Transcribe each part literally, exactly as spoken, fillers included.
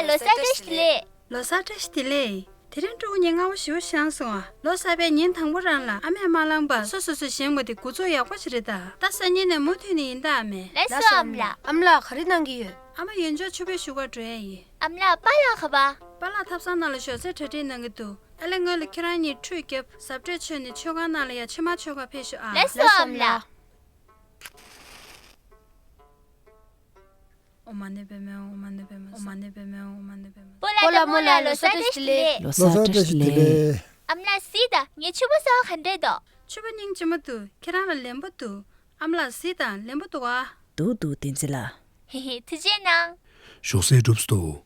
ལོ་གསར་བཀྲ་ཤིས་བདེ་ལེགས། ལོ་གསར་བཀྲ་ཤིས་བདེ་ལེགས། དེ་རིང་ཕྲུ་གུ་གཉིས་སྔ་བོ་ཞེ་པོ་བཞེངས་སོང་ཨ། ལོ་གསར་པའི་ཉིན་དང་པོ་རང་ལ་ཨ་མས་མ་བླངས་པར་སོ་སོ་སོས་བཞེངས་པ་དེ་འགོ་འཛུགས་ཡག་པོ་ཞིག་རེད་ད། ད་སང་ཉིན་ནས་མུ་མཐུད་ནས་ཡིན་ད་ཨ་མས། ལགས་སོ་ཨ་མ་ལགས། ཨ་མ་ལགས་ག་རེ་གནང་གི་ཡོད། ཨ་མ་ཡོན་ཆབ་ཕྱུ་པའི་བཞུགས་སྒར་འགྲོ་ཡ་ཡིན། ཨ་མ་ལགས་པཱ་ལགས་ག་པར། པཱ་ལགས་ཐབ་ཚང་ནང་ལ་ཞོགས་ཟས་གྲ་སྒྲིག་གནང་གི་འདུག་ཨ་ལས་སྔོན་ལ་ཁྱེད་རང་གཉིས་ཁྲུས་བརྒྱབ། གཟབ་སྤྲས་མཆོད་ནས་མཆོད་ཁང་ནང་ལ་ཡ་ཕྱེ་མར་མཆོད་གར་ཕེབས་ཤོག་ཨ། ལགས་སོ་ཨ་མ་ལགས། ཨོཾ་མ་ཎི་པདྨེ་ཧཱུྃ། ཨོཾ་མ་ཎི་པདྨེ་ཧཱུྃ། ཨོཾ་མ་ཎི་པདྨེ་ཧཱུྃ། ཨོཾ་མ་ཎི་པདྨེ་ཧཱུྃ། སྤོ་ལགས་དང་རྨོ་ལགས་ལོ་གསར་བཀྲ་ཤིས་བདེ་ལེགས། ལོ་གསར་བཀྲ་ཤིས་བདེ་ལེགས། ཨ་མ་ལགས་གཟིགས་དང་། ངའི་ཕྱུ་པ་གསར་པ་ག་འདྲས་འདུག་ཕྱུ་པ་སྙིང་རྗེ་མོ་འདུག་ཁྱེད་རང་ལ་ལེན་པོ་འདུག་ཨ་མ་ལགས་གཟིགས་དང་། ལེན་པོ་འདུག་ཨ། འདུག་འདུག་བསྟན་འཛིན་ལགས། ཧེ་ཧེ། ཐུགས་རྗེ་གནང་། ཞོགས་ཟས་གྲུབ་སོང་།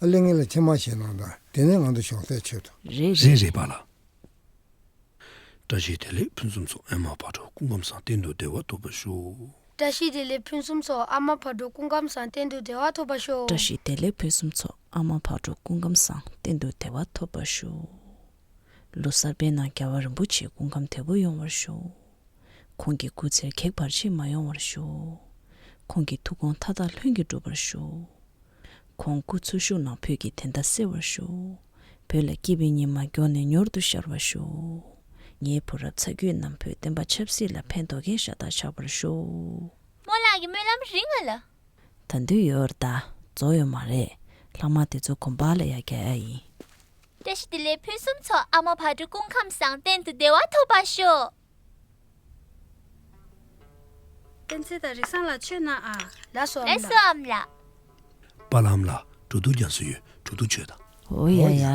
ཨ་ལས་ངེད་ལ་ཕྱེ་མར་ཞིག་གནང་དང་། དེ་ནས་ང་ཚོ་ཞོགས་ཟས་མཆོད་དོ། རེད་རེད། རེད་རེད་པཱ་ལགས། བཀྲ་ཤིས་བདེ་ལེགས་ཕུན་སུམ་ཚོགས། ཨ་མ་བག་དྲོ་སྐུ་ཁམས་བཟང་། གཏན་དུ་བདེ་བ་ཐོབ་པར་ཤོག་བཀྲ་ཤིས་བདེ་ལེགས་ཕུན་སུམ་ཚོགས། ཨ་མ་བག་དྲོ་སྐུ་ཁམས་བཟང་། གཏན་དུ་བདེ་བ་ཐོབ་པར་ཤོག་བཀྲ་ཤིས་བདེ་ལེགས་ཕུན་སུམ་ཚོགས། ཨ་མ་བག་དྲོ་སྐུ་ཁམས་བཟང་། གཏན་དུ་བདེ་བ་ཐོབ་པར་ཤོག་ལོ་གསར་པའི་ནང་རྒྱལ་བ་རིན་པོ་ཆེའི་སྐུ་ཁམས་བདེ་པོ་ཡོང་བར་ཤོག་ཁོང་གི་སྐུ་ཚེར་གེགས་བར་ཆད་མ་ཡོང་བར་ཤོག་ཁོང་གི་ཐུགས་དགོངས་མཐའ་དག་ལྷུན་གྱིས་འགྲུབ་པར་ཤོག་ཁོང་སྐུ་འཚོ་བཞུགས་ནང་བོད་ཀྱི་བདེན་མཐའ་གསལ་བར་ཤོག་བོད་ལ་སྐྱིད་པའི་ཉི་མ་མགྱོགས་ནས་མྱུར་དུ་ཤར་བར་ཤོག་ངའི་བུ་རབས་ཚ་རྒྱུད་རྣམས་བོད་བསྟན་པ་ཆབ་སྲིད་ལ་ཕན་ཐོགས་མཁན་ཤ་སྟག་ཆགས་པར་ཤོག་རྨོ་ལགས་ཀྱི་སྨོན་ལམ་རིང་ང་ལ། ད་དུང་ཡོད་རེད་ད། རྫོགས་ཡོད་མ་རེད། ལྷག་མ་དེ་ཚོ་དགོན་པ་ལ་ཡ་རྒྱག་ཡ་ཡིན། བཀྲ་ཤིས་བདེ་ལེགས་ཕུན་སུམ་ཚོགས། ཨ་མ་བག་དྲོ་སྐུ་ཁམས་བཟང་། གཏན་དུ་བདེ་བ་ཐོབ་པར་ཤོག་བསྟན་འཛིན་དང་རིག་བཟང་ལགས་མཆོད་གནང་ཨ། ལགས་སོ་ཨ་མ་ལགས། ལགས་སོ་ཨ་མ་ལགས། པཱ་ལགས་ཨ་མ་ལགས། འགྲོ་འདུག་རྒྱག་སྲོལ་ཡོད། འགྲོ་འདུག་མཆོད་དང་། འོ་ཡ་ཡ།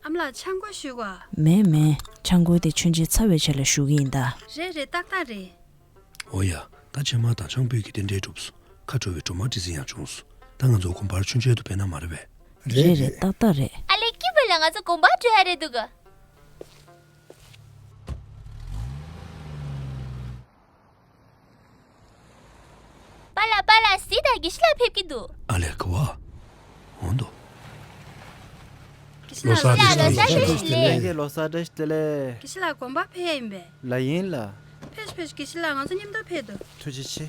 ཨ་མ་ལགས་ཆང་སྒོར་བཞུ་ག་མེད་མེད། ཆང་སྒོར་དེ་མཆོད་མཇལ་ཚར་བའི་རྗེས་ལ་བཞུ་གི་ཡིན་ད། རེད་རེད། ཏག་ཏག་རེད། འོ་ཡ། ད་ཕྱེ་མར་དང་ཆང་ཕུད་ཀྱི་རྟེན་འབྲེལ་གྲུབ་སོང་། ཁ་དྲོ་བའི་སྒྲོལ་མ་ཁྲི་འཛིན་ཡང་བྱུང་སོང་། ད་ང་ཚོ་དགོན་པར་མཆོད་མཇལ་དུ་ཕེབས་ན་མ་རེད་པས། རེད་རེད། ཏག་ཏག་རེད། ཨ་ལས་སྐྱིད་པོ་ལ། ང་ཚོ་དགོན་པར་འགྲོ་ཡ་རེད་འདུག་ག་པཱ་ལགས་པཱ་ལགས། གཟིགས་དང་། དགེ་བཤེས་ལགས་ཕེབས་ཀྱི་འདུག་ཨ་ལས་ག་བ། འོང་དོ། དགེ་བཤེས་ལགས་ལོ་གསར་བཀྲ་ཤིས་བདེ་ལེགས། ལྷན་རྒྱས་ལོ་གསར་བཀྲ་ཤིས་བདེ་ལེགས། དགེ་བཤེས་ལགས་དགོན་པར་ཕེབས་ཡ་ཡིན་པས། ལགས་ཡིན་ལགས། ཕེབས་ཤིག་ཕེབས་ཤིག་དགེ་བཤེས་ལགས་ང་ཚོ་མཉམ་དུ་ཕེབས་དོ། ཐུགས་རྗེ་ཆེ།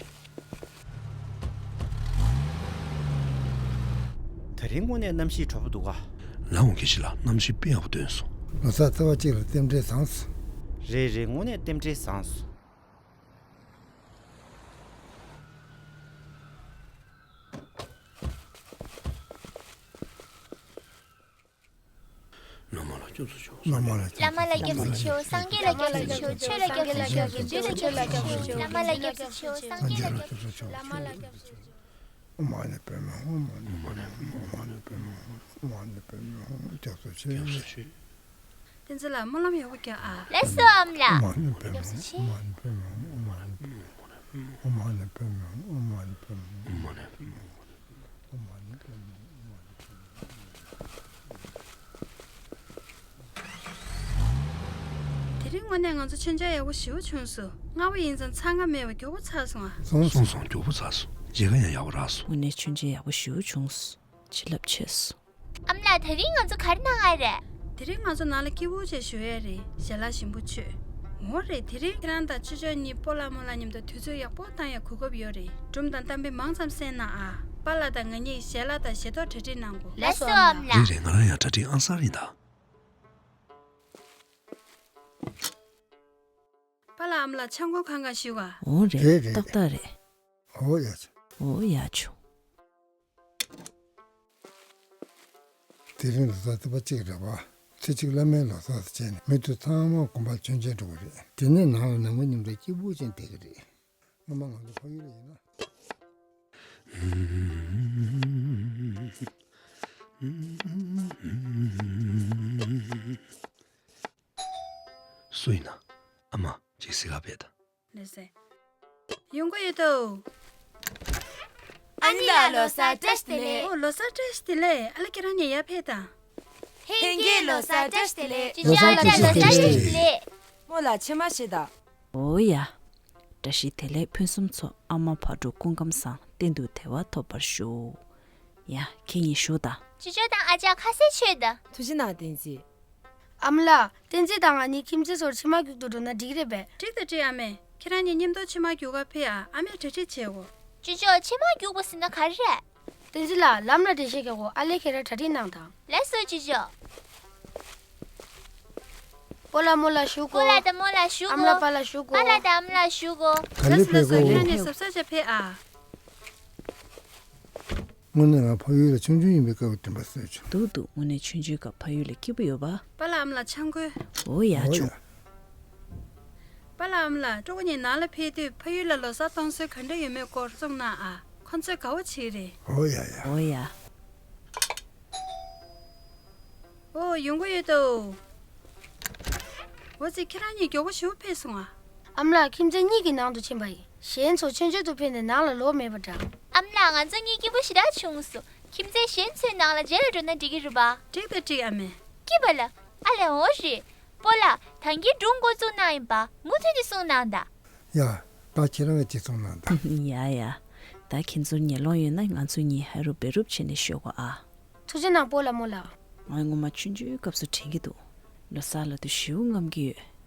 དེ་རིང་དངོས་གནས་གནམ་གཤིས་དྲོ་པོ་འདུག་ག་ལགས་འོང་དགེ་བཤེས་ལགས། གནམ་གཤིས་དཔེ་ཡག་པོ་སྟོན་སོང་། ལོ་གསར་ཚེས་པ་གཅིག་ལ་རྟེན་འབྲེལ་བཟང་སོང་། རེད་རེད། དངོས་གནས་རྟེན་འབྲེལ་བཟང་སོང་། བླ་མ་ལ་སྐྱབས་སུ་མཆིའོ། བླ་མ་ལ་སྐྱབས་སུ་མཆིའོ། སངས་རྒྱས་ལ་སྐྱབས་སུ་མཆིའོ། ཆོས་ལ་སྐྱབས་སུ་མཆིའོ། དགེ་འདུན་ལ་སྐྱབས་སུ་མཆིའོ། བླ་མ་ལ་སྐྱབས་སུ་མཆིའོ། སངས་རྒྱས་ལ་སྐྱབས་སུ་མཆིའོ། བླ་མ་ལ་སྐྱབས་སུ་མཆིའོ། ཨོཾ་མ་ཎི་པདྨེ་ཧཱུྃ། ཨོཾ་མ་ཎི་པདྨེ་ཧཱུྃ། ཨོཾ་མ་ཎི་པདྨེ་ཧཱུྃ། ཨོཾ་མ་ཎི་པདྨེ་ཧཱུྃ། སྐྱབས་སུ་མཆིའོ། སྐྱབས་སུ་མཆིའོ། བསྟན་འཛིན་ལགས་སྨོན་ལམ་ཡག་པོ་རྒྱག་ཨ། ལགས་སོ་ཨ་མ་ལགས། ཨོཾ་མ་ཎི་པདྨེ་ཧཱུྃ། ཨོཾ་མ་ཎི་པདྨེ་ཧཱུྃ། ཨོཾ་མ་ཎི་པདྨེ་ཧཱུྃ། ཨོཾ་མ་ཎི་པདྨེ་ཧཱུྃ། ཨོཾ་མ་ཎི་པདྨེ་ཧཱུྃ། ཨོཾ་མ་ཎི་པདྨེ་ཧཱུྃ། ཨོཾ་མ་ཎི་པདྨེ་ཧཱུྃ། དེ་རིང་དངོས་གནས་ང་ཚོ་མཆོད་མཇལ་ཡག་པོ་ཞེ་པོ་བྱུང་སོང་། སྔ་པོ་ཡིན་ཙང་ཚ་ང་མེད་པ་མགྱོགས་པོ་ཚར་སོང་ཨ། སོང་སོང་། མགྱོགས་པོ་ཚར་སོང་། མཇལ་ཁ་ཡང་ཡག་པོ་རག་སོང་། དངོས་གནས་མཆོད་མཇལ་ཡག་པོ་ཞེ་པོ་བྱུང་སོང་། བྱིན་རླབས་ཆེ་སོང་། ཨ་མ་ལགས། དེ་རིང་ང་ཚོ་ག་རེ་གནང་ཨ་རེད། དེ་རིང་ང་ཚོ་ནང་ལ་སྐྱིད་པོ་བྱས་བཞུགས་ཡ་རེད། ཞལ་ལག་ཞིམ་པོ་མཆོད། འོ་རེད། དེ་རིང་ཁྱེད་རང་དང་ཅོ་ཅོ་གཉིས་སྤོ་ལགས་རྨོ་ལགས་མཉམ་དུ་དུས་ཚོད་ཡག་པོ་བཏང་ཡ་གོ་སྐབས་ཡོད་རེད། སྒྲུང་དང་གཏམ་དཔེ་མང་ཙམ་གསན་གནང་ཨ། པཱ་ལགས་དང་ང་གཉིས་ཞལ་ལག་དང་ཞལ་ཏོག་གྲ་སྒྲིག་གནང་དགོས། ལགས་སོ་ཨ་མ་ལགས། རེད་རེད། ང་རང་ཡང་གྲ་སྒྲིག་ཨང་གསར་ཡིན་ད། པཱ་ལགས་ཨ་མ་ལགས་ཆང་ཁོག་ཁང་ཁ་ཞུ་ག་འོ་རེད། རེད་རེད། ཏག་ཏག་རེད། འོ་ཡ་ཆ། འོ་ཡ་ཆུ། དེ་རིང་ལོ་གསར་ཚེས་པ་གཅིག་རེད་པ། ཚེ་གཅིག་བླ་མའི་ལོ་གསར་ཟེར་བྱས་ནས་མི་ཚོ་ཚང་མ་དགོན་པར་མཆོད་མཇལ་འགྲོ་གི་རེད། དེ་ནས་ནང་ལ་ནང་མི་མཉམ་དུ་སྐྱིད་པོ་ཅན་བསྡད་ཀྱི་རེད། སྔོན་མ་ང་ཚོ་ཕ་ཡུལ་ལ་ཡིན་ན། སུ་ཡིན་ན། ཨ་མ་ཅིག་གཟིགས་ག་ཕེབས་དང་། ལགས་སེ། ཡོང་གི་ཡོད་དོ། ཨ་ནི་ལགས་ལོ་གསར་བཀྲ་ཤིས་བདེ་ལེགས། ཨོ་ལོ་གསར་བཀྲ་ཤིས་བདེ་ལེགས། ཨ་ལས་ཁྱེད་རང་གཉིས་ཡར་ཕེབས་དང་། ལྷན་རྒྱས་ལོ་གསར་བཀྲ་ཤིས་བདེ་ལེགས། ཅོ་ཅོ་ལགས་ལོ་གསར་བཀྲ་ཤིས་བདེ་ལེགས། རྨོ་ལགས་ཕྱེ་མར་བཞེས་དང་། འོ་ཡ། བཀྲ་ཤིས་བདེ་ལེགས་ཕུན་སུམ་ཚོགས། ཨ་མ་བག་དྲོ་སྐུ་ཁམས་བཟང་། གཏན་དུ་བདེ་བ་ཐོབ་པར་ཤོག་ཡ། ཁྱེད་གཉིས་བཞུགས་དང་། ཅོ་ཅོ་དང་ཨ་ཅག་ཁ་ཟས་མཆོད་དང་། ཐུགས་རྗེ་གནང་བསྟན་འཛིན། ཨ་མ་ལགས། བསྟན་འཛིན་དང་ང་གཉིས་ཁྱིམ་མཚེས་ཚོར་ཕྱེ་མར་རྒྱུག་ཏུ་འགྲོ་ན་འགྲིག་རེད་པས། འགྲིག་དང་འགྲིག་ཨ་མས། ཁྱེད་རང་གཉིས་མཉམ་དུ་ཕྱེ་མར་རྒྱུག་ག་ཕེབས་ཨ། ཨ་མས་གྲ་སྒྲིག་བྱེད་གོ། ཅོ་ཅོ་ཕྱི་མ་རྒྱུག་པ་ཟེར་ན་ག་རེ་རེད། བསྟན་འཛིན་ལགས། ལམ་ལ་འགྲེལ་བཤད་རྒྱག་གོ། ཨ་ལས་ཁྱེད་རང་གྲ་སྒྲིག་གནང་དང་། ལགས་སོ་ཅོ་ཅོ། སྤོ་ལགས་རྨོ་ལགས་བཞུགས་གོ། སྤོ་ལགས་དང་རྨོ་ལགས་བཞུགས་གོ། ཨ་མ་ལགས་པཱ་ལགས་བཞུགས་གོ། པཱ་ལགས་དང་ཨ་མ་ལགས་བཞུགས་གོ། ག་ལེར་ཕེབས་གོ། ཁྱེད་རང་གཉིས་གཟབ་གཟབ་བྱས་ཕེབས་ཨ། དངོས་གནས་ང་ཕ་ཡུལ་ལ་ཆུང་ཆུང་ཡིན་པའི་སྐབས་ཀྱི་དྲན་པ་གསོས་བྱུང་། འདུག་འདུག་དངོས་གནས་ཆུང་ཆུང་སྐབས་ཕ་ཡུལ་ལ་སྐྱིད་པོ་ཡོད་པ། པཱ་ལགས་ཨ་མ་ལགས་ཆང་ཁོལ། འོ་ཡ། འོ་ཡ། ཆོག་པཱ་ལགས་ཨ་མ་ལགས། སྤྲུལ་སྐུ་གཉིས་ནང་ལ་ཕེབས་དུས་ཕ་ཡུལ་ལ་ལོ་གསར་གཏོང་སྲོལ་ག་འདྲ་ཡོད་མེད་སྐོར་གསུངས་གནང་ཨ། ཁོང་ཚོས་དགའ་བོ་བྱེད་ཀྱི་རེད། འོ་ཡ་ཡ། འོ་ཡ། འོ་ཡོང་གི་ཡོད་དོ། འོ་ཙི་ཁྱེད་རང་གཉིས་མགྱོགས་པོ་ཞེ་པོ་ཕེབས་སོང་ཨ། ཨ་མ་ལགས་ཁྱིམ་མཚེས་གཉིས་ཀྱི་ནང་དུ་ཕྱིན་པ་ཡིན། གཞན་ཚོ་ཆུང་ཆུང་དུ་ཕེབས་ནས་ནང་ལ་ལོག་མེད་པ་འདྲ། ཨ་མ་ལགས་ང་ཚོ་གཉིས་སྐྱིད་པོ་ཞེ་དྲག་བྱུང་སོང་། ཁྱིམ་མཚེས་གཞན་ཚོའི་ནང་ལ་རྗེས་ལ་འགྲོ་ན་འགྲིག་གི་རེད་པ། འགྲིག་ད་འགྲིག་ཨ་མས། སྐྱིད་པ་ལ། ཨ་ལས་འོ་རེད། སྤོ་ལགས་ད་གིན་སྒྲུང་འགོ་བཙུགས་གནང་ཡིན་པ་མུ་མཐུད་ནས་གསུང་གནང་དང་། ཡ། ད་ཁྱེད་རང་གིས་ཅིག་གསུང་གནང་དང་། ཡ་ཡ། ད་ཁྱེད་ཚོར་ཉལ་ལོང་ཡོད་ན་ང་ཚོ་གཉིས་ཧ་རུབ་བེ་རུབ་བྱས་ནས་ཤོད་གོ་ཨ། ཐུགས་རྗེ་གནང་སྤོ་ལགས་རྨོ་ལགས། ང་ངོ་མ་ཆུང་ཆུང་སྐབས་སུ་དྲན་གྱི་འདུག་ལོ་གསར་ལ་དུ་ཞེ་པོ་རྔམ་གྱི་ཡོད།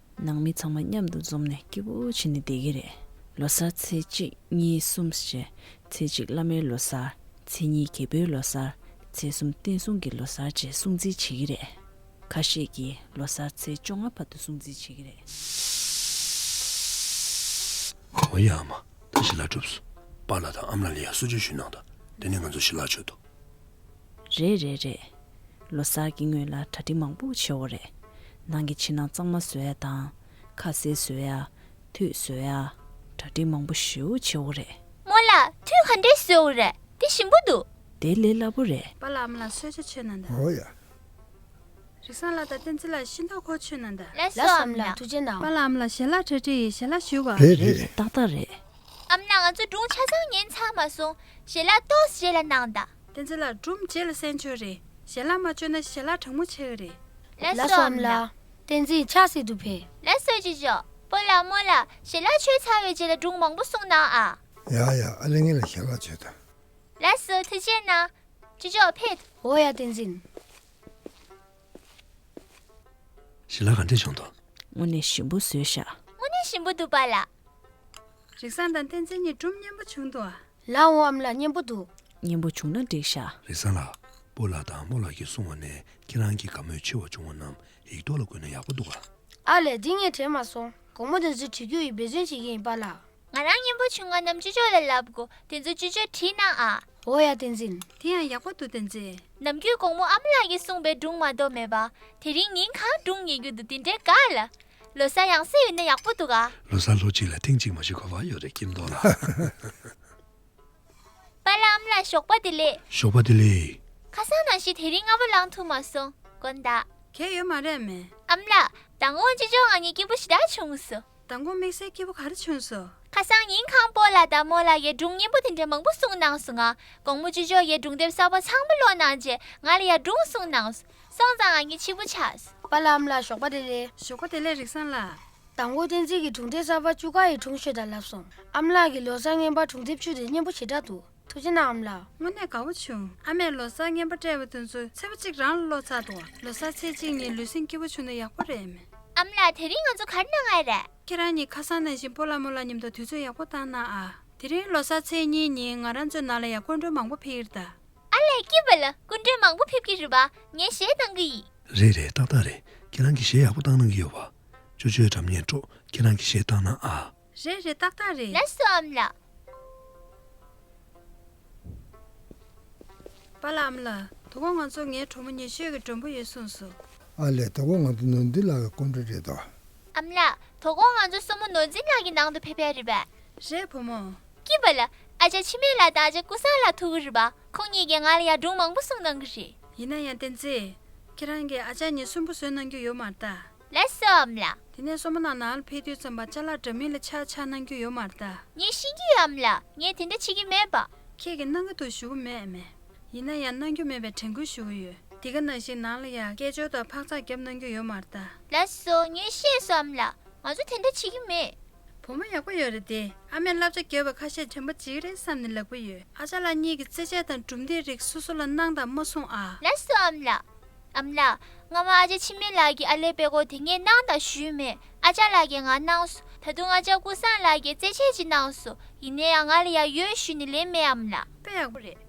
ནང་མི་ཚང་མ་མཉམ་དུ་འཛོམས་ནས་སྐྱིད་པོ་བྱས་ནས་བསྡད་ཀྱི་རེད། ལོ་གསར་ཚེས་གཅིག་གཉིས་གསུམ་ཞེས། ཚེས་གཅིག་བླ་མའི་ལོ་གསར། ཚེས་གཉིས་རྒྱལ་པོའི་ལོ་གསར། ཚེས་གསུམ་བསྟན་སྲུང་གི་ལོ་གསར་བཅས་སྲུང་བརྩི་བྱེད་ཀྱི་རེད། ཁ་ཤས་ཀྱིས་ལོ་གསར་ཚེས་བཅོ་ལྔ་བར་དུ་སྲུང་བརྩི་བྱེད་ཀྱི་རེད། འོ་ཡ་ཨ་མ། ད་ཞལ་ལག་གྲུབ་སོང་། པཱ་ལགས་དང་ཨ་མ་ལགས་ལ་ཡང་གསོལ་ཇ་ཞུས་གནང་དང་། དེ་ནས་ང་ཚོ་ཞལ་ལག་མཆོད་དོ། རེད་རེད་རེད། ལོ་གསར་གྱི་སྔོན་ལ་གྲ་སྒྲིག་མང་པོ་བྱེད་དགོས་རེད། ནང་གི་ཕྱི་ནང་གཙང་མ་བཟོ་ཡ་དང་། ཁ་ཟས་བཟོ་ཡ། ཐུད་བཟོ་ཡ། གྲ་སྒྲིག་མང་པོ་ཞེ་པོ་བྱེད་དགོས་རེད། རྨོ་ལགས་ཐུད་ག་འདྲས་བཟོ་དགོས་རེད། དེ་ཞིམ་པོ་འདུག་དེ་ལས་སླ་པོ་རེད། པཱ་ལགས་ཨ་མ་ལགས་གསོལ་ཇ་མཆོད་གནང་དང་། འོ་ཡ། རིག་བཟང་ལགས་དང་བསྟན་འཛིན་ལགས་ཤིང་ཏོག་ཁོལ་མཆོད་གནང་དང་། ལགས་སོ་ཨ་མ་ལགས། ཐུགས་རྗེ་གནང་། པཱ་ལགས་ཨ་མ་ལགས་ཞལ་ལག་གྲ་སྒྲིག་ཡིན། ཞལ་ལག་ཞུ་ག་རེད་རེད་རེད། ཏག་ཏག་རེད། ཨ་མ་ལགས་ང་ཚོ་སྒྲུང་ཆ་ཚང་ཉན་ཚར་མ་སོང་། ཞལ་ལག་ཏོག་ཙམ་རྗེས་ལ་གནང་དང་། བསྟན་འཛིན་ལགས་སྒྲུང་རྗེས་ལ་གསན་ཆོག་རེད། ཞལ་ལག་མ་མཆོད་ན་ཞལ་ལག་གྲང་མོ་ཆགས་ཀྱི་རེད། ལགས་སོ་ཨ་མ་ལགས། བསྟན་འཛིན་ཕྱག་སྲིད་དུ་ཕེབས། ལགས་སོ་ཅོ་ཅོ། སྤོ་ལགས་རྨོ་ལགས་ཞལ་ལག་མཆོད་ཚར་བའི་རྗེས་ལ་སྒྲུང་མང་པོ་གསུང་གནང་ཨ། ཡ་ཡ་ཨ་ལས་ངེད་ལ་ཞལ་ལག་མཆོད་དང་། ལགས་སོ་ཐུགས་རྗེ་གནང་། ཅོ་ཅོ་ཕེབས། འོ་ཡ་བསྟན་འཛིན། ཞལ་ལག་ག་འདྲས་བྱུང་འདུག་དངོས་གནས་ཞིམ་པོ་བཟོས་ཤག་དངོས་གནས་ཞིམ་པོ་འདུག་པཱ་ལགས། རིག་བཟང་དང་བསྟན་འཛིན་གཉིས་སྒྲུང་སྙན་པོ་བྱུང་འདུག་ཨ། ལགས་འོང་ཨ་མ་ལགས་སྙན་པོ་འདུག་སྙན་པོ་བྱུང་ན་འགྲིག་ཤག་རིག་བཟང་ལགས། སྤོ་ལགས་དང་རྨོ་ལགས་ཀྱིས་གསུངས་པ་ནས་ཁྱེད་རང་གིས་དགའ་མོས་ཆེ་བ་བྱུང་བ་རྣམས་ཡིག་ཐོག་ལ་བཀོད་ན་ཡག་པོ་འདུག་ག་ཨ་ལས་འདི་ངས་དྲན་མ་སོང་། དགོང་མོ་དེ་ཚོའི་བྲིས་རྒྱུ་ཡི་འབད་བརྩོན་བྱེད་ཀྱི་ཡིན་པཱ་ལགས། ང་རང་སྙན་པོ་བྱུང་ང་རྣམས་ཅོ་ཅོ་ལ་ལབ་དགོ་དེ་ཚོ་ཅོ་ཅོ་བྲིས་གནང་ཨ། འོ་ཡ་བསྟན་འཛིན། དེ་ཡང་ཡག་པོ་འདུག་བསྟན་འཛིན། ནམ་རྒྱུན་དགོང་མོ་ཨ་མ་ལགས་ཀྱིས་གསུངས་པའི་སྒྲུང་མ་གཏོགས་མེད་པ། དེ་རིང་ཉིན་གང་སྒྲུང་ཉན་རྒྱུ་འདུག་དེ་འདྲའི་དགའ་ལ། ལོ་གསར་ཡང་སེ་ཡོད་ན་ཡག་པོ་འདུག་ག་ལོ་གསར་ལོ་གཅིག་ལ་ཐེངས་གཅིག་མ་ཞིག་དགོས་པ་ཡོད་རེད་ཀྱིན་ཏོ་ལ། པཱ་ལགས་ཨ་མ་ལགས་ཞོགས་པ་བདེ་ལེགས། ཞོགས་པ་བདེ་ལེགས། ཁ་སང་ནང་བཞིན་དེ་རིང་སྔ་པོ་ལངས་ཐུབ་མ་སོང་། དགོངས་དག་གལ་ཡོད་མ་རེད་མེ། ཨ་མ་ལགས། མདང་དགོང་ཅོ་ཅོ་ང་གཉིས་སྐྱིད་པོ་ཞེ་དྲག་བྱུང་སོང་། མདང་དགོང་དམིགས་བསལ་སྐྱིད་པོ་ག་རེ་བྱུང་སོང་། ཁ་སང་ཉིན་གང་སྤོ་ལགས་དང་རྨོ་ལགས་ཀྱིས་སྒྲུང་སྙན་པོ་དེ་འདྲ་མང་པོ་གསུངས་གནང་སོང་ང་། དགོང་མོ་ཅོ་ཅོ་ཡིས་སྒྲུང་དེབ་གསར་པ་ཚང་མ་ཀློག་གནང་རྗེས་ང་ལ་ཡང་སྒྲུང་གསུངས་གནང་སོང་། སོང་ཙང་ང་གཉིས་གཅིག་པུ་ཆགས་སོང་། པཱ་ལགས་ཨ་མ་ལགས་ཞོགས་པ་བདེ་ལེགས། ཞོགས་པ་བདེ་ལེགས་རིག་བཟང་ལགས། མདང་དགོང་བསྟན་འཛིན་གྱིས་སྒྲུང་དེབ་གསར་པ་བཅུ་ཁ་ཡི་སྒྲུང་ཤོད་དང་ལབ་སོང་། ཨ་མ་ལགས་ཀྱིས་ལོ་གསར་རྔན་པ་སྒྲུང་དེབ་བཅུ་དེ་སྙན་པོ་ཞེ་དྲག་འདུག་ཐུགས་རྗེ་གནང་ཨ་མ་ལགས། དངོས་གནས་དགའ་བོ་བྱུང་། ཨ་མས་ལོ་གསར་རྔན་པ་སྤྲད་པ་དེ་ཚོ་ཚེས་པ་གཅིག་རང་ལ་ཀློག་ཚར་འདུག་ལོ་གསར་ཚེས་གཅིག་ཉིན་ལུས་སེམས་སྐྱིད་པོ་བྱུང་ན་ཡག་པོ་རེད་མེ། ཨ་མ་ལགས་དེ་རིང་ང་ཚོ་ག་རེ་གནང་ཡ་རེད། ཁྱེད་རང་གཉིས་ཁ་སང་ནང་བཞིན་སྤོ་ལགས་རྨོ་ལགས་མཉམ་དུ་དུས་ཚོད་ཡག་པོ་བཏང་གནང་ཨ། དེ་རིང་ལོ་གསར་ཚེས་གཉིས་ཉིན་ང་རང་ཚོའི་ནང་ལ་ཡང་སྐུ་མགྲོན་མང་པོ་ཕེབས་ཀྱི་རེད་ད། ཨ་ལས་སྐྱིད་པ་ལ་སྐུ་མགྲོན་མང་པོ་ཕེབས་ཀྱི་རེད་པ། ངས་གཞས་གཏང་གི་ཡིན། རེད་རེད་ཏག་ཏག་རེད། ཁྱེད་རང་གིས་གཞས་ཡག་པོ་བཏང་གནང་གི་ཡོད་པ། ཅོ་ཅོའི་སྒྲ་སྙན་སྤྲོ་ཁྱེད་རང་གིས་གཞས་བཏང་གནང་ཨ། རེད་རེད་ཏག་ཏག་རེད། ལགས་སོ་ཨ་མ་ལགས། པཱ་ལགས་ཨ་མ་ལགས། དོ་དགོང་ང་ཚོ་ངའི་གྲོགས་མོ་ཉེ་ཤོས་ཀྱི་མགྲོན་པོ་ཡོད་གསུངས་སོང་། ཨ་ལས་དོ་དགོང་ང་ཚོ་ནོར་འཛིན་ལགས་ཀྱི་སྐུ་མགྲོན་རེད་དོ། ཨ་མ་ལགས། དོ་དགོང་ང་ཚོ་སྲུ་མོ་ནོར་འཛིན་ལགས་ཀྱི་ནང་དུ་ཕེབས་ཡ་རེད་པས། རེད་བུ་མོ། སྐྱིད་པ་ལ། ཨ་ཅག་འཆི་མེད་ལགས་དང་ཨ་ཅག་ཀུན་བཟང་ལགས་ཐུག་གི་རེད་པ། ཁོང་གཉིས་ཀྱིས་ང་ལ་ཡ་སྒྲུང་མང་པོ་གསུངས་གནང་གི་རེད། ཡིན་ན་ཡང་བསྟན་འཛིན། ཁྱེད་རང་གིས་ཨ་ཅག་གཉིས་སུན་པོ་བཟོས་གནང་རྒྱུ་ཡོད་མ་རེད་ད། ལགས་སོ་ཨ་མ་ལགས། དེ་ནས་སོ་མ་ནང་ནང་ལ་ཕེབས་དུས་ཙམ་པ་ཅ་ལག་འདྲ་མིན་ལ་ཆག་ཆག་གནང་རྒྱུ་ཡོད་མ་རེད་ད། ངས་ཤེས་ཀྱི་ཡོད་ཨ་མ་ལགས། ངས་དེ་འདྲ་བྱེད་ཀྱི་མེད་པ། ཁྱེད་ཀྱིས་གནང་གི་འདུག་ཞུ་གི་མེད་ཨ་མས། ཡིན་ན་ཡང་གནང་རྒྱུ་མེད་པའི་དྲན་སྐུལ་ཞུ་གི་ཡོད། འདི་ག་ནང་བཞིན་ནང་ལ་ཡང་སྐད་ཅོར་དང་འཕག་འཚག་བརྒྱབ་གནང་རྒྱུ་ཡོད་མ་རེད་ད། ལགས་སོ་ངས་ཤེས་སོང་ཨ་མ་ལགས། ང་ཚོ་དེ་འདྲ་བྱེད་ཀྱི་མེད། བུ་མོ་ཡག་པོ་ཡོད་རེད་དེ། ཨ་མས་བསླབ་བྱ་བརྒྱབ་པ་ཁ་ཤས་དྲན་པ་བརྗེད་ཀྱི་རེད་བསམ་ནས་ལབ་ཀྱི་ཡོད། ཨ་ཅག་ལགས་གཉིས་ཀྱི་རྩེད་ཆས་དང་གྲུབ་འབྲས་རིགས་སོ་སོ་ལ་གནང་དང་མ་གསུང་ཨ། ལགས་སོ་ཨ་མ་ལགས། ཨ་མ་ལགས། སྔ་མ་ཨ་ཅག་འཆི་མེད་ལགས་ཀྱིས་ཨ་ལས་པད་ཀོ་དེ་ངས་གནང་དང་ཞུས་མེད། ཨ་ཅག་ལགས་ཀྱིས་ང་གནང་སོང་། ད་དུང་ཨ་ཅག་ཀུན་བཟང་ལགས་ཀྱིས་རྩེད་ཆས་ཅིག་གནང་སོང་། ཡིན་ན་ཡང་ང་ལ་ཡ་ཡོད་ཞུས་ནས་ལན་མེད་ཨ་མ་ལགས། དཔེ་ཡག་པོ་རེད།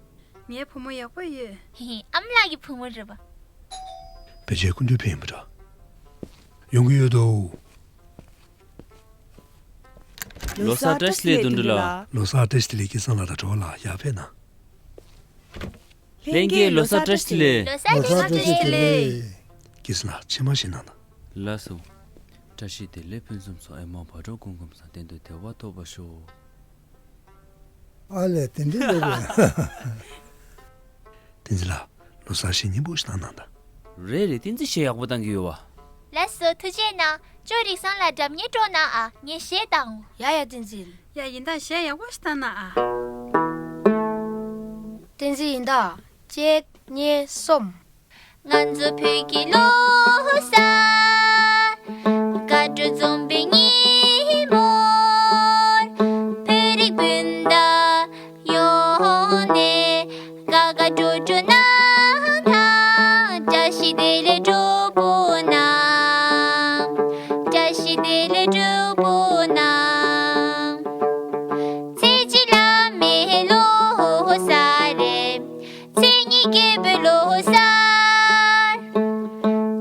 ངའི་བུ་མོ་ཡག་པོ་ཡོད། ཧི་ཧི། ཨ་མ་ལགས་ཀྱི་བུ་མོ་རེད་པ། ཕལ་ཆེར་སྐུ་མདུན་ཕེབས་ཡིན་པ་འདྲ། ཡོང་གི་ཡོད་དོ། ལོ་གསར་བཀྲ་ཤིས་བདེ་ལེགས་དོན་གྲུབ་ལགས། ལོ་གསར་བཀྲ་ཤིས་བདེ་ལེགས། སྐལ་བཟང་ལགས་དང་གྲོགས་ལགས། ཡར་ཕེབས་གནང་། ལྷན་རྒྱས་ལོ་གསར་བཀྲ་ཤིས་བདེ་ལེགས། ལོ་གསར་བཀྲ་ཤིས་བདེ་ལེགས། སྐལ་བཟང་ལགས་ཕྱེ་མར་བཞེས་གནང་དང་། ལགས་སོ། བཀྲ་ཤིས་བདེ་ལེགས་ཕུན་སུམ་ཚོགས། ཨེ་མ་བག་དྲོ་སྐུ་ཁམས་བཟང་། གཏན་དུ་བདེ་བ་ཐོབ་པར་ཤོག། ཨ་ལས། དེ་འདྲ་ལབ་པས། བསྟན་འཛིན་ལགས། ལོ་གསར་གཞས་སྙན་པོ་ཞིག་བཏང་གནང་དང་། རེད་རེད། བསྟན་འཛིན་གཞས་ཡག་པོ་བཏང་གི་ཡོད་པ། ལགས་སོ། ཐུགས་རྗེ་གནང་། ཅོ་རིག་བཟང་ལགས་སྒྲ་སྙན་དཀྲོག་གནང་ཨ། ངས་གཞས་བཏང་། ཡ་ཡ། བསྟན་འཛིན། ཡ་ཡིན་ད། གཞས་ཡག་པོ་ཞིག་བཏང་གནང་ཨ། བསྟན་འཛིན། ཡིན་ད། གཅིག་གཉིས་གསུམ། ང་ཚོ་བོད་ཀྱི་ལོ་གསར། དགའ་སྤྲོ་འཛོམས་པའི་ཉིན་མོར། བོད་རིགས་སྤུན་ཟླ་ཡོངས་ནས། དགའ་དགའ་སྤྲོ་སྤྲོ་གནང་དང་། བཀྲ་ཤིས་བདེ་ལེགས་སྤྲོ་པོ་གནང་། བཀྲ་ཤིས་བདེ་ལེགས་སྤྲོ་པོ་གནང་། ཚེས་གཅིག་བླ་མའི་ལོ་གསར་རེད། ཚེས་གཉིས་སྐྱེས་བུའི་ལོ་གསར།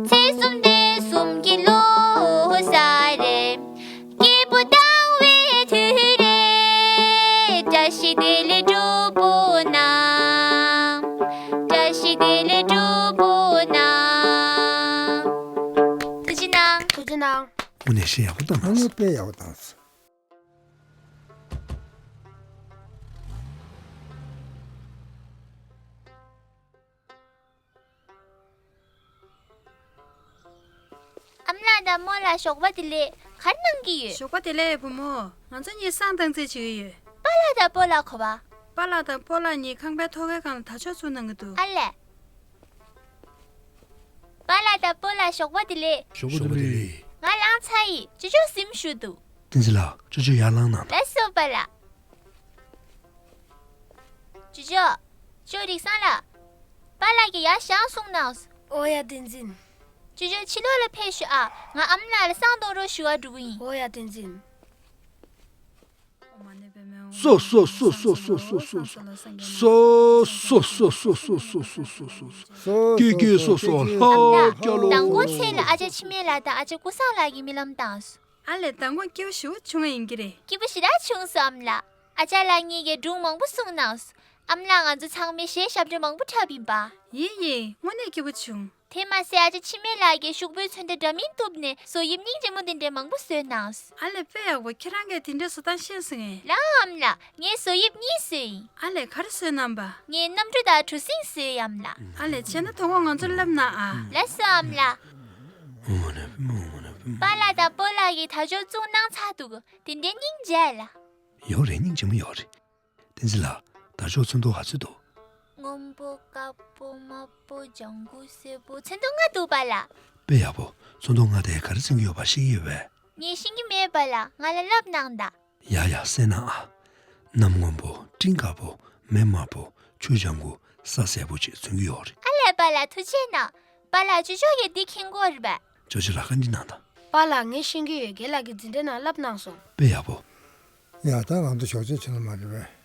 ཚེས་གསུམ་སྡེ་གསུམ་གྱི་ལོ་གསར་རེད། སྐྱེས་བུ་དང་བའི་དུས་རེད། བཀྲ་ཤིས་བདེ་ལེགས་སྤྲོ་པོ་གནང་། བཀྲ་ཤིས་བདེ་ལེགས་སྤྲོ་པོ་གནང་། ཐུགས་རྗེ་གནང་། ཐུགས་རྗེ་གནང་། དངོས་གནས་གཞས་ཡག་པོ་བཏང་། ཨ་ནི་དངོས་གནས་དཔེ་ཡག་པོ་བཏང་སོང་། ཨ་མ་ལགས་དང་རྨོ་ལགས་ཞོགས་པ་བདེ་ལེགས། ག་རེ་གནང་གི་ཡོད། ཞོགས་པ་བདེ་ལེགས་བུ་མོ། ང་ཚོ་གཉིས་བསང་བཏང་རྩིས་བྱེད་ཀྱི་ཡོད། པཱ་ལགས་དང་སྤོ་ལགས་གོ་བ། པཱ་ལགས་དང་སྤོ་ལགས་གཉིས་ཁང་པའི་ཐོག་ཁའི་སྒང་ལ་དར་ལྕོག་བཙུགས་གནང་གི་འདུག། ཨ་ལས། པཱ་ལགས་དང་སྤོ་ལགས་ཞོགས་པ་བདེ་ལེགས། ཞོགས་པ་བདེ་ལེགས། ང་ལངས་ཚར་ཡིན། ཅོ་ཅོ་གཟིམ་བཞུགས་འདུག། བསྟན་འཛིན་ལགས། ཅོ་ཅོ་ཡར་ལངས་གནང་དང་། ལགས་སོ་པཱ་ལགས། ཅོ་ཅོ། ཅོ་རིག་བཟང་ལགས། པཱ་ལགས་ཀྱིས་ཡར་བཞེངས་གསུངས་གནང་། ཨོ་ཡ་བསྟན་འཛིན། ཅོ་ཅོ་ཕྱི་ལོགས་ལ་ཕེབས་ཤོག་ཨ། ང་ཨ་མ་ལགས་ལ་བསང་གཏོང་རོགས་ཞུ་བར་འགྲོ་གི་ཡིན། ཨོ་ཡ་བསྟན་འཛིན། སོ་སོ་སོ། ཀྱེ་ཀྱེ་སོ་སོ། ལྷ་རྒྱལ་ལོ། ཨ་མ་ལགས། མདང་དགོང་ཚལ་ལ་ཨ་ཅག་ཆི་མེད་ལགས་དང་ཨ་ཅག་ཀུན་བཟང་ལགས་ཀྱིས་རྨི་ལམ་བཏང་སོང་། ཨ་ལས། མདང་དགོང་སྐྱིད་པོ་ཞེ་པོ་བྱུང་བ་ཡིན་གྱི་རེད། སྐྱིད་པོ་ཞེ་དྲག་བྱུང་སོང་ཨ་མ་ལགས། ཨ་ཅག་ལགས་གཉིས་ཀྱིས་སྒྲུང་མང་པོ་གསུངས་གནང་སོང་། ཨ་མ་ལགས་ང་ཚོ་ཚང་མས་གཞས་ཞབས་བྲོ་མང་པོ་འཁྲབ་ཡིན་པ། ཡིན་ཡིན། དངོས་གནས་སྐྱིད་པོ་བྱུང་། དེ་མ་ཟད་ཨ་ཅག་འཆི་མེད་ལགས་ཀྱིས་ཤོག་བུའི་ཚོན་མདོག་འདྲ་མིན་གཏུབ་ནས་བཟོ་དབྱིབས་སྙིང་རྗེ་མོ་དེ་འདྲ་མང་པོ་བཟོས་གནང་སོང་། ཨ་ལས། དཔེ་ཡག་པོ། ཁྱེད་རང་གིས་དེ་འདྲ་བཟོ་སྟངས་ཤེས་སོང་ངས། ལགས་ཨ་མ་ལགས། ངས་བཟོ་དབྱིབས་གཉིས་བཟོས་ཡིན། ཨ་ལས། ག་རེ་བཟོས་གནང་པ། ངས་གནམ་གྲུ་དང་གྲུ་གཟིངས་བཟོས་ཡིན་ཨ་མ་ལགས། ཨ་ལས། བྱས་ན་དོ་དགོང་ང་ཚོར་བསླབ་གནང་ཨ། ལགས་སོ་ཨ་མ་ལགས། པཱ་ལགས་དང་སྤོ་ལགས་ཀྱིས་དར་ལྕོག་བཙུགས་གནང་ཚར་འདུག། དེ་འདྲའི་སྙིང་རྗེ་ལ། ཡོད་རེད། སྙིང་རྗེ་མོ་ཡོད་རེད། བསྟན་འཛིན་ལགས། དར་ལྕོག་ཚོན་མདོག་ག་ཚོད་འདུག། སྔོན་པོ། དཀར་པོ། དམར་པོ། ལྗང་གུ། སེར་པོ། ཚོན་མདོག་ལྔ་འདུག་པཱ་ལགས། དཔེ་ཡག་པོ། ཚོན་མདོག་ལྔ་དེ་ག་རེ་མཚོན་གྱི་ཡོད་པ་ཤེས་ཀྱི་ཡོད་པས། ངས་ཤེས་ཀྱི་མེད་པཱ་ལགས། ང་ལ་བསླབ་གནང་དང་། ཡ་ཡ། གསན་གནང་ཨ། གནམ་སྔོན་པོ། སྤྲིན་དཀར་པོ། མེ་དམར་པོ། ཆུ་ལྗང་གུ། ས་སེར་པོ་བཅས་མཚོན་གྱི་ཡོད་རེད། ཨ་ལས། པཱ་ལགས་ཐུགས་རྗེ་གནང་། པཱ་ལགས། ཅོ་ཅོ་ཡིས་འདི་མཁྱེན་གྱི་ཡོད་རེད་པས། ཅོ་ཅོ་ལགས། བཀའ་འདྲི་གནང་དང་། པཱ་ལགས། ངས་ཤེས་ཀྱི་ཡོད། རྒན་ལགས་ཀྱིས་འཛིན་གྲྭའི་ནང་བསླབ་གནང་སོང་། དཔེ་ཡག་པོ། ཡ། ད་ང་ཚོ་ཞོགས་ཇ་ཁྱོན་ལ་མ་རེད་པས།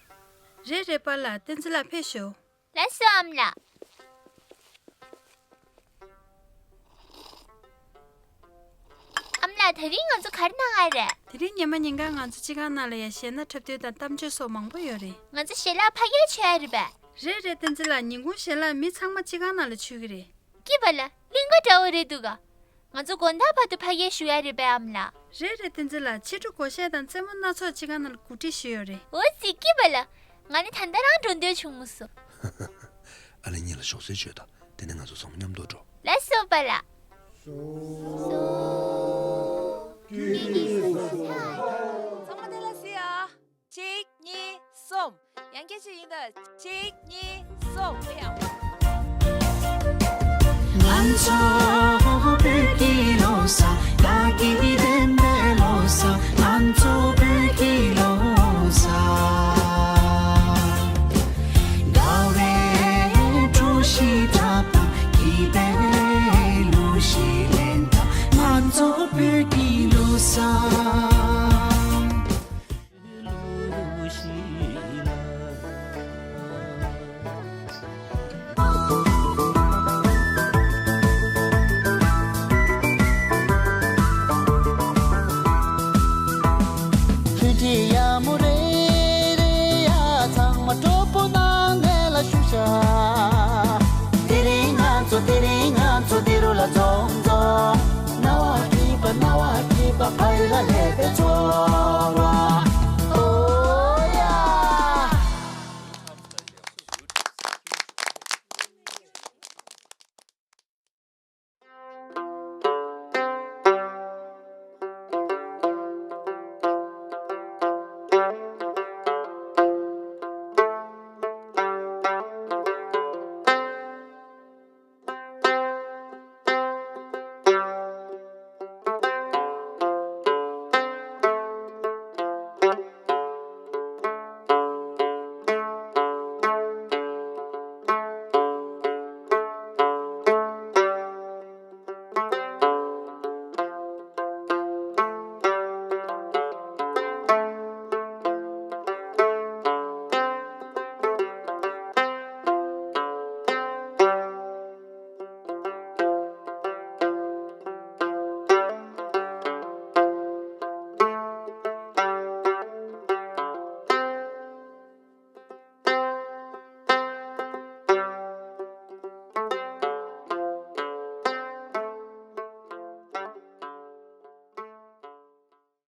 རེད་རེད་པཱ་ལགས། བསྟན་འཛིན་ལགས་ཕེབས་ཤོག། ལགས་སོ་ཨ་མ་ལགས། ཨ་མ་ལགས། དེ་རིང་ང་ཚོ་ག་རེ་གནང་ཡ་རེད། དེ་རིང་ཉི་མ་ཉིན་གང་ང་ཚོ་སྤྱི་ཁང་ནང་ལ་ཡ་གཞས་སྣ་འཁྲབ་སྟོན་དང་གཏམ་བརྗོད་སོགས་མང་པོ་ཡོད་རེད། ང་ཚོ་ཞལ་ལག་ཕ་གིར་མཆོད་ཡ་རེད་པས། རེད་རེད། བསྟན་འཛིན་ལགས། ཉིན་གུང་ཞལ་ལག་མི་ཚང་མ་སྤྱི་ཁང་ནང་ལ་མཆོད་ཀྱི་རེད། སྐྱིད་པ་ལ། གླིང་ག་འདྲ་བོ་རེད་འདུག་ག། ང་ཚོ་དགོང་དག་བར་དུ་ཕ་གིར་བཞུགས་ཡ་རེད་པས་ཨ་མ་ལགས། རེད་རེད། བསྟན་འཛིན་ལགས། ཕྱི་དྲོ་སྒོར་གཞས་དང་རྩེད་མོ་སྣ་ཚོགས་སྤྱི་ཁང་ནང་ལ་གོ་སྒྲིག་ཞུས་ཡོད་རེད། འོ་ཙི། སྐྱིད་པ་ལ། ང་ནི་ད་ལྟ་རང་འགྲོ་འདོད་བྱུང་སོང་། ཨ་ལས། ཉིན་ལ་ཞོགས་ཟས་མཆོད་དང་། དེ་ནས་ང་ཚོ་ཚང་མ་མཉམ་དུ་འགྲོ། ལགས་སོ་པཱ་ལགས། ཚང་མ་བདེ་ལ་གཟིགས་ཨ། གཅིག་གཉིས། གསུམ། ཡང་བསྐྱར་ཅིག་ཡིན་ད། གཅིག་གཉིས། གསུམ། དཔེ་ཡག་པོ། ང་ཚོ་བོད་ཀྱི་ལོ་གསར། དགའ་སྐྱིད་ལྡན་པའི་ལོ་གསར། ང་ཚོ་བོད་ཀྱི་ལོ་གསར། དགའ་བའི་གྲོ་ཞིབ་འཁྲབ་དང་། སྐྱིད་པའི་གླུ་གཞས་ལེན་དང་། ང་ཚོ་བོད་ཀྱི་ལོ་གསར།